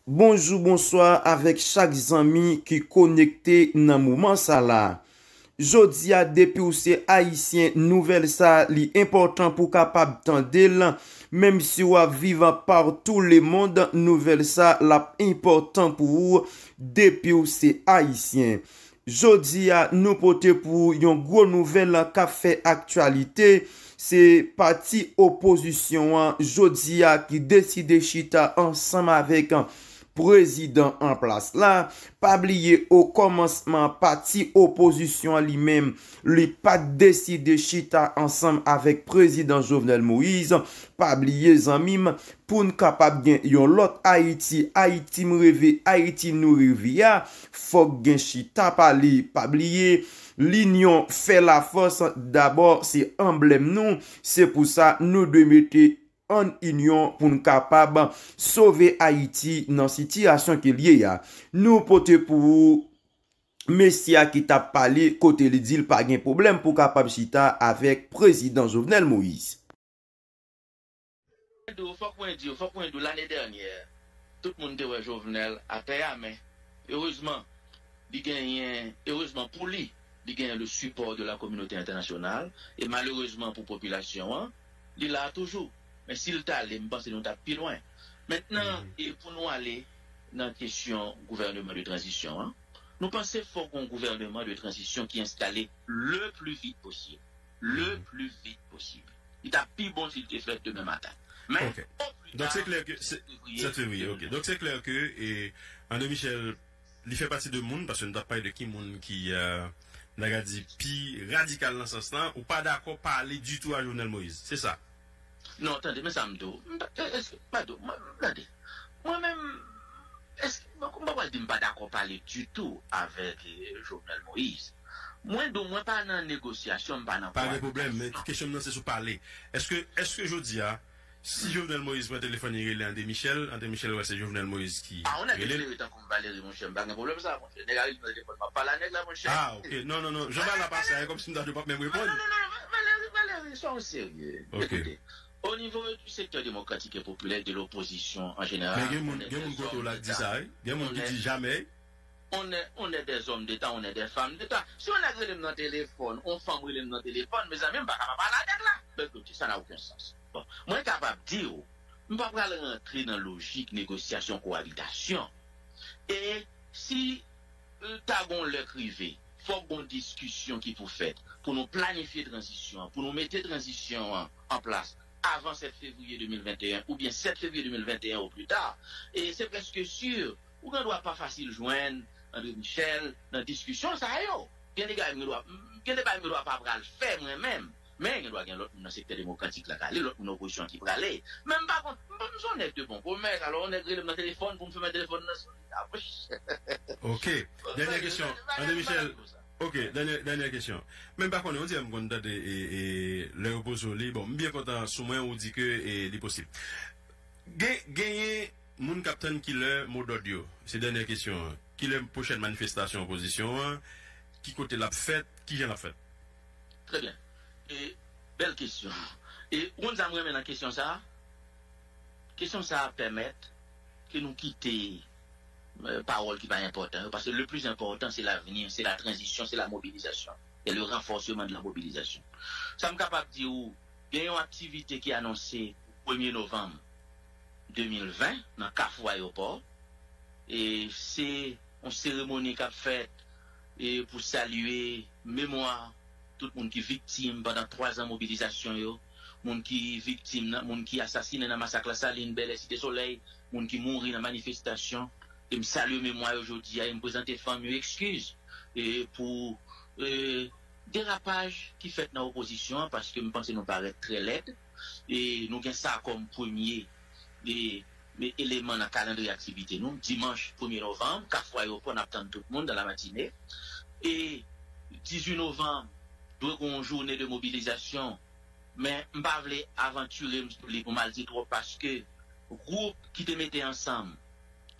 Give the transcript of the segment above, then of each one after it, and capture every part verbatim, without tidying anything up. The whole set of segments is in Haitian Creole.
Bonjou, bonswa avèk chak zanmi ki konekte nan moman sa la. Jodi a, depi w se Ayisyen, nouvèl sa li enpòtan pou w kapab tande l. Menm si w ap viv partou lemonn, nouvèl sa l ap enpòtan pou ou depi w se Ayisyen. Jodi a, nou pote pou ou yon gwo nouvèl k ap fè aktyalite. Se pati opozisyon an jodi a ki deside chita ansanm avèk prezidan an plas la. Pa bliye, okòmansman, pati opozisyon an li menm, li pa t deside chita ansanm avèk prezidan Jovenel Moïse. Pa bliye, zanmi m, pou n kapab gen yon lòt Ayiti, Ayiti m reve, Ayiti nou reve a, fòk gen chita pale. Pa bliye, linyon fè lafòs. Dabò, se anblèm nou. Se pou sa, nou dwe mete ann inyon pou n kapab sove Ayiti nan sitiyasyon ke l ye a. Nou pote pou ou mesye a ki t ap pale, kote li di l pa gen pwoblèm pou kapab chita avèk prezidan Jovenel Moïse. Mwen di w, fòk mwen di w, fòk mwen di w, lane dènyè, tout moun te wè Jovenel atè a, men erezman, li genyen, erezman pou li, li genyen le support de la communauté internationale, e malerezman pou popilasyon an, li la toujou. Men si l t ale, m panse nou t ap pi lwen. Mentnan, e pou nou ale nan kesyon gouvèneman de tranzisyon an, nou panse fòk yon gouvèneman de tranzisyon ki enstale le plus vite possible. Le plus vite possible. Li t ap pi bon si l te fèt demen maten. Men, Ok. Donk se klè ke se sèt fevriye, ok. Donk se klè ke e, André Michel, li fè pati de moun, paske nou t ap pale de ki moun ki, euh, n ta ka di, pi radikal nan sans lan, ou pa dakò pale ditou a Jovenel Moïse. Se sa. Non, tande, men sa m di w. M pa, e, èske, pa di w, mwen, tande. Mwen menm, èske, mwen, m pa pral di m pa dakò pale ditou avèk e, Jovenel Moïse. Mwen di w, mwen pa nan negosyasyon, m pa nan Pa gen pwoblèm, men kesyon m nan se sou pale. Èske, èske jodi a, si Jovenel Moïse pran telefòn li rele André Michel, André Michel wè se Jovenel Moïse ki A, on nèg ki rele l. Vle tankou m Valéry, monchè, m pa gen pwoblèm sa, monchè. Nèg a rele m nan telefòn, m ap pale a nèg la, monchè. Ah, ok. Non, non, non. Jan bagay la pase a, e kòmsi m ta di w p ap menm Non, reponn. non, non, non, Valéry, Valéry, soyons sérieux. Ok. Écoutez, au niveau du secteur démocratique et populaire, de l'opposition en général, Men gen on moun, est gen moun des kote w hommes la ki di d'État. Sa, wi. Gen moun On ki est, di jamè. On est, on est des hommes d'État, on est des femmes d'État. Si on nèg rele m nan telefòn, on fanm rele m nan telefòn, mezanmi, m pa ka pa pale a nèg la. Ben, écoutez, ça n'a aucun sens. Bon, mwen kapab di w, m pa pral rantre nan lojik negosyasyon koabitasyon. E si l ta gon lè k rive, fòk gon diskisyon ki pou fèt pou nou planifye tranzisyon an, pou nou mete tranzisyon an an plas avan sèt fevriye de mil venteyen oubyen sèt fevriye de mil venteyen au plus tard. E se prèske si, ou gen dwa pa fasil jwenn André Michel nan diskisyon sa yo. Gen de bagay m gen dwa, gen de bagay m gen dwa pa pral fè mwen menm. Men gen dwa gen lòt moun nan sektè demokratik la k ale, lòt moun nan opozisyon ki prale. Men m pa kont, m, m se yon nèg de bon komès, alò yon nèg rele m nan telefòn pou m fèmen telefòn nan sou li. Ah, monchè. Ok. Dènyè kesyon. André Michel. Ok, dènyè, dènyè kesyon. Men m pa konnen, on dirè m konn tande e, e, lè yo poze w li. Bon, m byen kontan sou mwen ou di ke e, li posib. Gen, genyen moun k ap tann ki lè modòd yo. Se dènyè kesyon an. Ki lè pwochèn manifestasyon opozisyon an? Ki kote l ap fèt? Kijan l ap fèt? Très bien. E, bèl kesyon. E ou konn sa m renmen nan kesyon sa a? Kesyon sa a pèmèt ke nou kite euh, pawòl ki pa enpòtan yo, paske le plus important, c'est l'avenir, c'est la transition, c'est la mobilisation et le renforcement de la mobilisation. Sa m kapab di w, gen yon aktivite ki anonse pou premye novanm de mil ven nan Kafou Ayewopò. E se yon seremoni k ap fèt e pou salye memwa tout moun ki viktim pandan twa zan mobilizasyon yo, moun ki viktim nan, moun ki asasinen nan masak Lasalin, Bèlè, Site Solèy, moun ki mouri nan manifestasyon. E m salye memwa yo jodi a, e m prezante fanmi yo ekskiz e pou e, derapaj ki fèt nan opozisyon an, paske m panse nou parèt trè lèd. E nou gen sa kòm premye e, e eleman nan kalandriye aktivite nou. Dimanch premye novanm, Kafou Ayewopò, n ap tann tout moun dans la matinée. E dizuit novanm, dwe gen yon jounen de mobilizasyon. Men m pa vle avantire m sou li pou m al di twòp, paske gwoup ki te mete ansanm,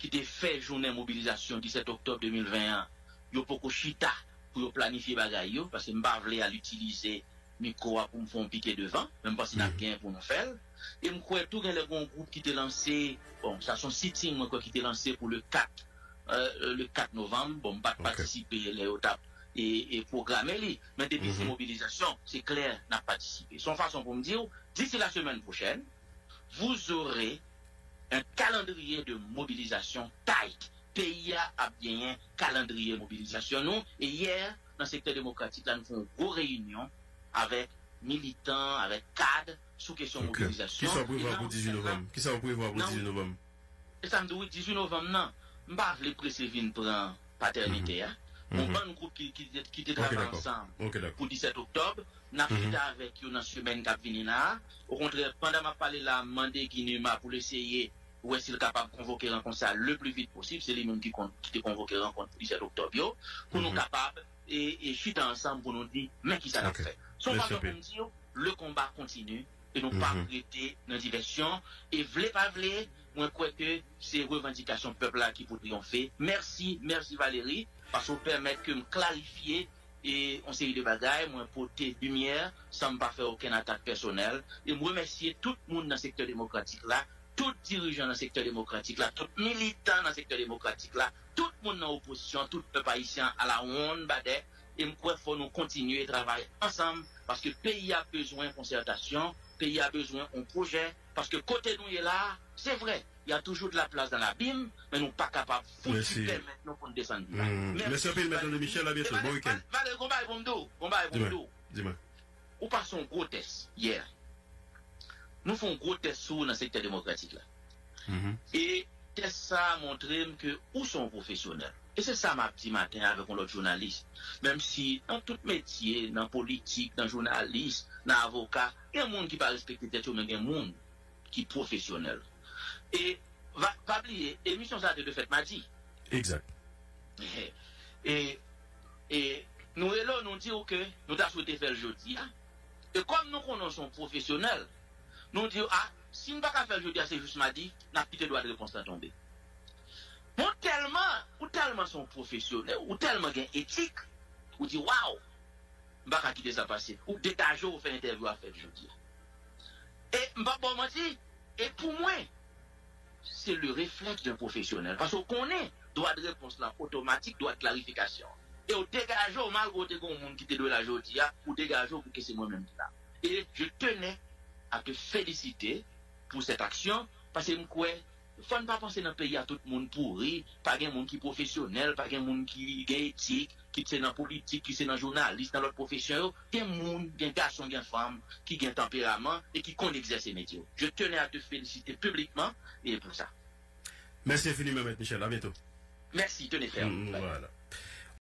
ki te fè jounen mobilizasyon disèt oktòb de mil ven an, yo poko chita pou yo planifye bagay yo, paske m pa vle al itilize mikwo a pou m fè yon pike devan, men m panse n ap genyen pou nou fè l. E m kwè tou gen lè gen yon gwoup ki te lanse, bon, sa se yon sitting, mwen kwè, ki te lanse pou le kat, euh, le kat novanm. Bon, m pa t patisipe lè yo t ap e, e pwograme li, men depi se mobilizasyon, se klè, n ap patisipe. Se yon fason pou m di w, d'ici la semaine prochaine, vous aurez un calendrier de mobilisation tight. Peyi a ap genyen kalandriye mobilizasyon nou. E yè, nan sektè demokratik la, nou fè yon gwo reyinyon avèk militan, avèk kad sou kesyon mobilizasyon. Kisa w prevwa pou dizuit novanm? Kisa w prevwa pou dizuit novanm? E sa m di w, wi, dizuit novanm nan, m pa vle prese vin pran patènite a. Yon bann gwoup ki, ki, ki te travay ansanm pou disèt oktòb, n ap chita avèk yo nan semèn k ap vini la a. Okontrè, pandan m ap pale la, m mande Guy Numa pou l eseye wè si l kapab konvoke rankont sa le pli vit posib. Se li menm ki, kon, ki te konvoke rankont pou disèt oktòb yo, pou nou kapab e, e chita ansanm pou nou di, men kisa n ap fè. Se yon fason pou m di w, le combat continue e nou p ap rete nan divèsyon. E vle pa vle, mwen kwè ke se revandikasyon pèp la ki pou triyonfe. Mèsi, mèsi Valérie, paske w pèmèt ke m klarifye e yon seri de bagay, mwen pote limyè san m pa fè okenn atak pèsonèl. E m remèsye tout moun nan sektè demokratik la, tout dirijan nan sektè demokratik la, tout militan nan sektè demokratik la, tout moun nan opozisyon, tout pèp ayisyen an alawonn badè. E m kwè fò nou kontinye travay ansanm, paske peyi a bezwen konsètasyon, peyi a bezwen yon pwojè, paske kote nou ye la a, se vre, y a toujours de la place dans l'abîme, men nou pa kapab fouti pèmèt nou pou n desann pi ba. Mèsi anpil, Mèt André Michel, a byento, bon wikenn. Vale, gon bagay pou m di w, gon bagay pou m di w. Ou pase yon gwo tès yè. Nou fè yon gwo tès sou ou nan sektè demokratik la. E tès sa a montre m ke ou se yon pwofesyonèl. E se sa m ap di maten an avèk yon lòt jounalis. Menm si nan tout metye, nan politik, nan jounalis, nan avoka, gen moun ki pa respekte tèt yo, men gen moun ki pwofesyonèl. E va, pa bliye, emisyon sa a te dwe fèt madi. Egzak. E, e nou rele w, nou di w ke nou ta swete fè l jodi a. E kòm nou konnen w se yon pwofesyonèl, nou di w, a, si n pa ka fè l jodi a, se jis madi, n ap kite dwa de repons lan tonbe. Men w tèlman, ou tèlman se yon pwofesyonèl, ou tèlman gen etik, ou di, waw, m pa ka kite sa pase. Ou degaje w, ou fè entèvyou a fèt jodi a. E m p ap ba w manti, e pou mwen, se le reflèks d'un pwofesyonèl. Paske w konnen, dwa de repons lan otomatik, dwa de klarifikasyon. E w degaje w, malgre w te gen yon moun ki te dwe la jodi a, ou degaje w pou ke se mwen menm ki la. E je tenais à te féliciter pour cette action, paske m kwè, fò n pa panse nan peyi a tout moun pouri, pa gen moun ki pwofesyonèl, pa gen moun ki gen etik, kit se nan politik, kit se nan jounalis, nan lòt pwofesyon yo, gen moun, gen gason, gen fanm ki gen tanperaman e ki konn egzèse metye yo. Je tenais à te féliciter publiquement et pour ça. Mèsi enfiniman, Mèt Michel. A byento. Mèsi, tenez ferme. Bye. Voilà.